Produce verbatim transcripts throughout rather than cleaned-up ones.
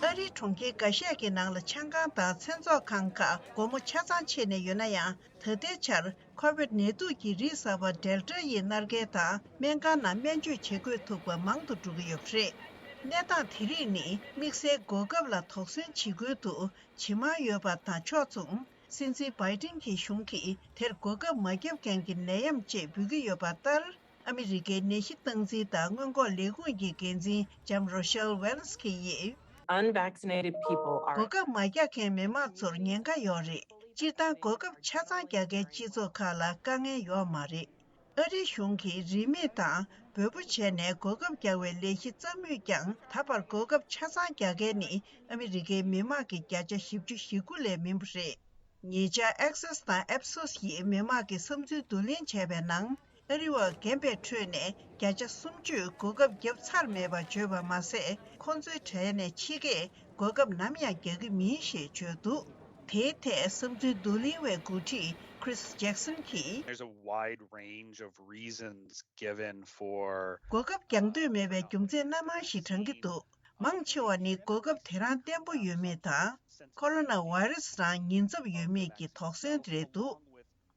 ཨ་རིའི་གྲོང་ཁྱེར་འགའ་ཤས་ཀྱི་ནང་ལ་ཆང་ཁང་དང་མཚན་ཚོགས་ཁང་ཁག་སྒོ་མོ་ཆ་ཚང་ཕྱེ་ནས་ཡོད་ན་ཡང་། ད་ལྟའི་ཆར་ཁོ་བིད་ནད་དུག་གི་རིགས་གསར་པ་ཌེལ་ཊ་ཡི་མནར་གལ་དང་སྨན་ཁང་ནང་སྨན་བཅོས་བྱེད་དགོས་ཐུག་པ་མང་དུ་འགྲོ་གི་ཡོད་པ་རེད། གནས་སྟངས་དེ་རིགས་ནི་དམིགས་བསལ་གོ་སྐབས་ལ་དོགས་ཟོན་བྱེད་ཁུལ་དུ་ཇེ་མང་ཡོད་པ་དང་ཕྱོགས་མཚུངས། སྲིད་འཛིན་བྷའི་ཏིན་གྱི་གཞུང་གིས་དེར་གོ་སྐབས་མ་བརྒྱབ་མཁན་གྱི་ནད་ཡམས་ཅེས་འབོད་ཀྱི་ཡོད་པ་ལྟར། ཨ་མི་རི་ཀའི་ནད་གཞི་སྟངས་འཛིན་དང་སྔོན་འགོག་ལས་ཁུངས་ཀྱི་འགན་འཛིན་ལྕམ་རོ་ཤེལ་ཝེ་ལན་སི་ཀི་ཡིས། Unvaccinated people are གོ་སྐབས་མ་རྒྱག་མཁན་མི་མང་ཚོར་ཉེན་ཁ་ཡོད་རེད། སྤྱིར་བཏང་གོ་སྐབས་ཆ་ཚང་རྒྱག་མཁན་སྤྱི་ཚོགས་ཁག་ལ་དཀའ་ངལ་ཡོད་མ་རེད། ཨ་རིའི་གཞུང་གིས་རིན་མེད་དང་འབོལ་པོ་བྱས་ནས་གོ་སྐབས་རྒྱག་པའི་ལས་གཞི་བརྩམས་མུས་ཀྱང་། ད་བར་གོ་སྐབས་ཆ་ཚང་རྒྱག་མཁན་ནི་ཨ་མི་རི་ཀའི་མི་མང་གི་བརྒྱ་ཆ་བཞི་བཅུ་ཞེ་དགུ་ལས་མིན་པ་རེད། ཉེ་ཆར་ཨེག་སེས་དང་ཨེབ་སོས་ཡིས་མི་མང་གི་བསམ་ཚུལ་བསྡུ་ལེན་བྱས་པའི་ནང་། ཨ་རི་བ་རྒན་པའི་ཁྲོད་ནས་བརྒྱ་ཆ་སུམ་ཅུས་གོ་སྐབས་བརྒྱབ་ཚར་མེད་པ་བརྗོད་པ་མ་ཟད། ཁོང་ཚོའི་གྲས་ནས་ཕྱེད་ཀས་གོ་སྐབས་ནམ་ཡང་རྒྱག་གི་མིན་ཞེས་བརྗོད་འདུག་དེའི་ཐད་བསམ་ཚུལ་བསྡུ་ལེན་བའི་འགོ་ཁྲིད་Chris Jackson གྱིས། There's a wide range of reasons given for གོ་སྐབས་རྒྱག་འདོད་མེད་པའི་རྒྱུ་མཚན་སྣ་མང་ཞིག་བགྲང་གི་འདུག་མང་ཆེ་བ་ནི་གོ་སྐབས་དེ་རང་བརྟན་པོ་ཡོད་མེད་དང་། ཁོ་རོ་ན་བྷའི་རུ་སི་རང་ཉེན་ཚབས་ཡོད་མེད་ཀྱི་དོགས་ཟོན་དེ་རེད་འདུག་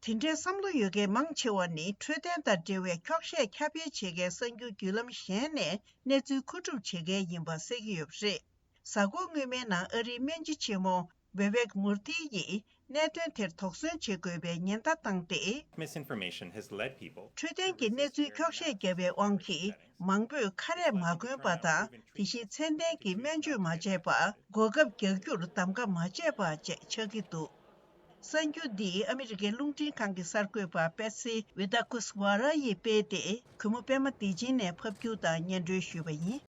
དེ་འདྲའི་བསམ་བློ་ཡོད་མཁན་མང་ཆེ་བ་ནི་འཕྲོད་བསྟེན་དང་འབྲེལ་བའི་འཁྱོག་བཤད་ཁྱབ་སྤེལ་བྱེད་མཁན་གསར་འགྱུར་བརྒྱུད་ལམ་གཞན་ནས་གནས་ཚུལ་མཁོ་སྒྲུབ་བྱེད་མཁན་ཡིན་པ་གསལ་གྱི་ཡོད་པ་རེད། གཟའ་འཁོར་སྔོན་མའི་ནང་ཨ་རིའི་སྨན་སྤྱི་ཆེན་མོ་བེ་བེག་མུར་ཐི་ཡིས་གནད་དོན་དེར་དོགས་ཟོན་བྱེད་དགོས་པའི་ཉེན་བརྡ་བཏང་སྟེ། Misinformation has led people འཕྲོད་བསྟེན་གྱི་གནས་ཚུལ་འཁྱོག་བཤད་བརྒྱབ་པའི་དབང་གིས་མང་པོས་ཁ་རས་མ་གོན་པ་དང་། དེ་བཞིན་ཚད་ལྡན་གྱི་སྨན་བཅོས་མ་བྱས་པ། གོ་སྐབས་རྒྱག་རྒྱུར་གདམ་ག་མ་བྱས་པ་བཅས་ཆགས་ཀྱི་འདུག་གསར་འགྱུར་འདི་ཨ་མི་རི་ཀའི་རླུང་འཕྲིན་ཁང་གི་གསར་འགོད་པ་པེ་སི་ཝི་ཏཱ་ཀུས་ཝ་ར་ཡིས་སྤེལ་ཏེ། གུས་མོ་པད་མ་བདེ་ཆེན་ནས་ཕབ་སྒྱུར་དང་སྙན་སྒྲོན་ཞུས་པ་ཡིན།